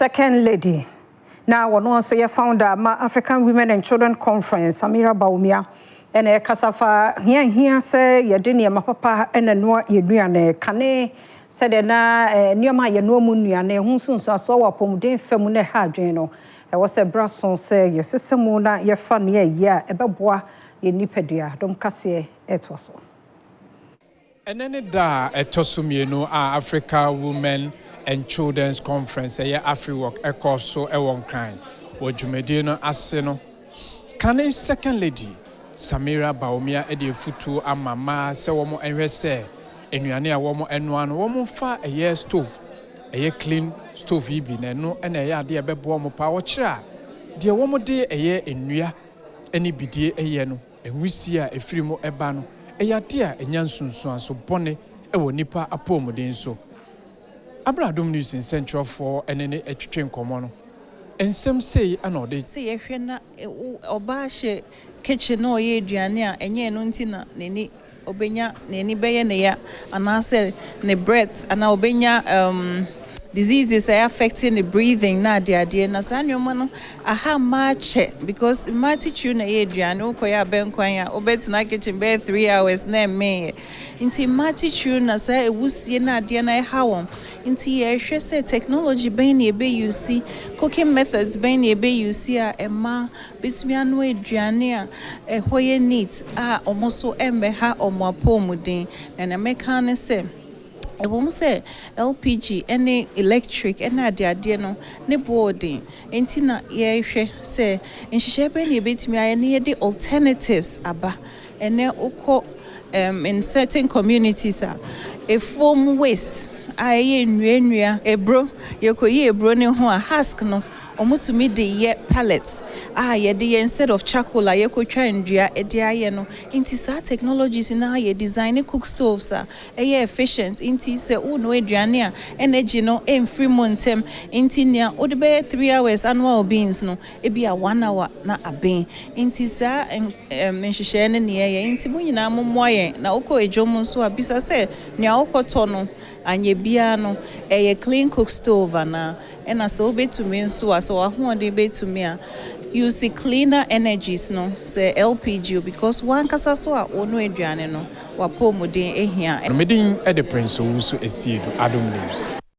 Second Lady na wɔno nso yɛ founder ma African Women and Children Conference, Samira Bawumia, ɛna ɛkasa fa hia hia sɛ yɛde nneɛma papa ɛna noa yɛn nnuane kane, sɛdeɛ na nneɛma a yɛnoa mu nnuane ho nsunsuasoɔ wɔ apɔmuden fam na ɛha adwene no. Ɛwɔ sɛ bra so sɛ yɛsesa mu na yɛfa nea ɛyɛ a ɛbɛboa yɛn nipadua. Dɔm kaseɛ ɛtoa so. Ɛnɛ ne da a ɛtɔ so mmienu a Africa Women and Children's Conference, ɛyɛ AFRIWOCC, ɛkɔ so ɛwɔ Nkran. Wɔ dwumadie no ase no, kane Second Lady Samira Bawumia de afutuo ama mmaa sɛ wɔn nhwɛ sɛ nnuane a wɔn anoa no, wɔn mfa ɛyɛ stove, ɛyɛ clean stove yi bi, na ɛno ɛna ɛyɛ adeɛ a ɛbɛboa wɔn paa. Wɔkyerɛ a deɛ wɔn de ɛyɛ nnua ne bidie ɛyɛ no, nwusie a ɛfiri mu ɛba no, ɛyɛ adeɛ a ɛnya nsunsuanso bɔne ɛwɔ nipa apɔmuden so. Abradom News nsɛntwerɛfoɔ ɛne ne ɛtwitwe nkɔmmɔ no, nsɛm sei ana ɔde. Sɛ yɛhwɛ na ɔbaa hyɛ kitchen na ɔyɛ aduane a, ɛnyɛ ɛno nti na n'ani ɔbɛnya n'ani bɛyɛ ne ya anaasɛ ne breath anaa ɔbɛnya diseases a affecting ne breathing na adeadeɛ. Na saa nneɛma no aha mmaa kyɛ, because mmaa titiri na ɛyɛ aduane. Wokɔyɛ abɛnkwan a, wobɛtena kitchen bɛyɛ 3 hours na ɛmmeeɛ. Nti mmaa titiri na saa ewusie na adeɛ no ɛha wɔn. Nti yɛrehwɛ sɛ technology bɛn na yɛbɛuse, cooking methods bɛn na yɛbɛuse a mmaa bɛtumi anoa aduane a ɛhɔ yɛ neat a wɔn nso mmɛha wɔn apɔmuden. Na nea mɛka ne sɛ, ɛwɔ mu sɛ LPG ne electric ne adeadeɛ no ne boɔ den, nti na yɛrehwɛ sɛ nhyehyɛe bɛn na yɛbɛtumi ayɛ na yɛde alternatives aba. Ɛnɛ wokɔ in certain communities a, efuom waste a ɛyɛ nnua nnua, eburo, yɛkɔyi eburo ne ho a, husk no, wɔtumi de yɛ pellets a yɛde yɛ instead of charcoal a yɛkɔtwa ndua de ayɛ no. Nti saa technologies na yɛ design cook stoves a ɛyɛ efficient, nti sɛ wonoa aduane a, energy no ɛmfiri mu ntɛm. Nti nea wode bɛyɛ 3 hours anoa wo beans no, ebi a 1 hour na aben. Nti saa nhyehyɛeɛ no nea ɛyɛ. Nti mo nyinaa mommoa yɛn. Na wokɔ edwom nso a, bisa sɛ nea wokɔtɔ no anyɛ biara no, ɛyɛ clean cook stove anaa? Ɛna sɛ wobɛtumi nso a, sɛ w'ahoɔden bɛtumi a, use cleaner energies no, sɛ LPG, because wankasa so a wɔno aduane no, wapɔmuden ehia. Medin ɛde Prince Owusu Esiedu, Adom News.